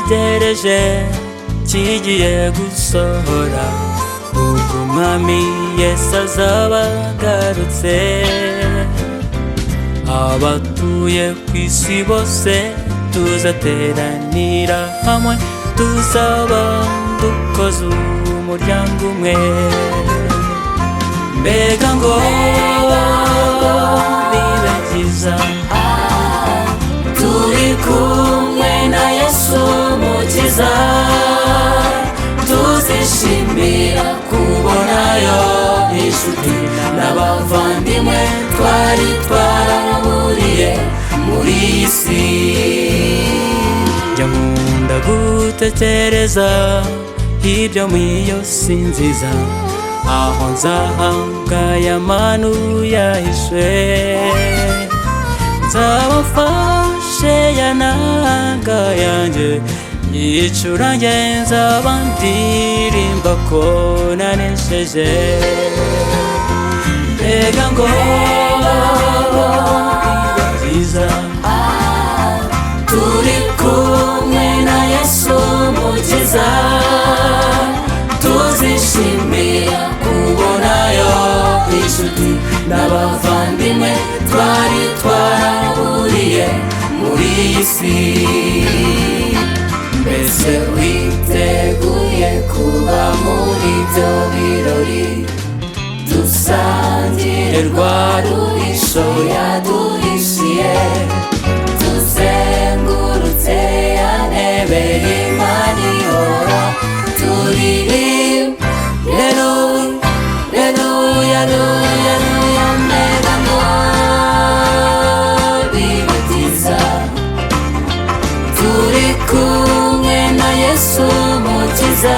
Twategereje kigiye gusohora, ubwo Umwami Yesu azaba agarutse. Abatuye ku isi bose tuzateranira hamwe, tuzaba dukoze umuryango umwe. Mbega ngo bibe byiza turi kumwe na Yesu Mukiza, tuzishimira kubonayo inshuti n'abavandimwe twari twaraburiye muri iyi si. Njya nkunda gutekereza ibyo mu iyo si nziza, aho nzahabwa ya manu yahishwe. Nzaba mfashe ya nanga yanjye yicurange, nzaba ndirimba ko nanesheje. Mbega ngo byiza turi kumwe na Yesu Mukiza, tuzishimira kubonayo inshuti n'abavandimwe twari twaraburiye muri iyi si. Mbese witeguye kuba muri ibyo birori, dusangire rwa ruhisho yaduhishiye, tuzengurutse ya ntebe y'Imana ihora turirimba Haleluya, haleluya, haleluya? Mbega ngo bibe byiza turi kumwe na Yesu Mukiza.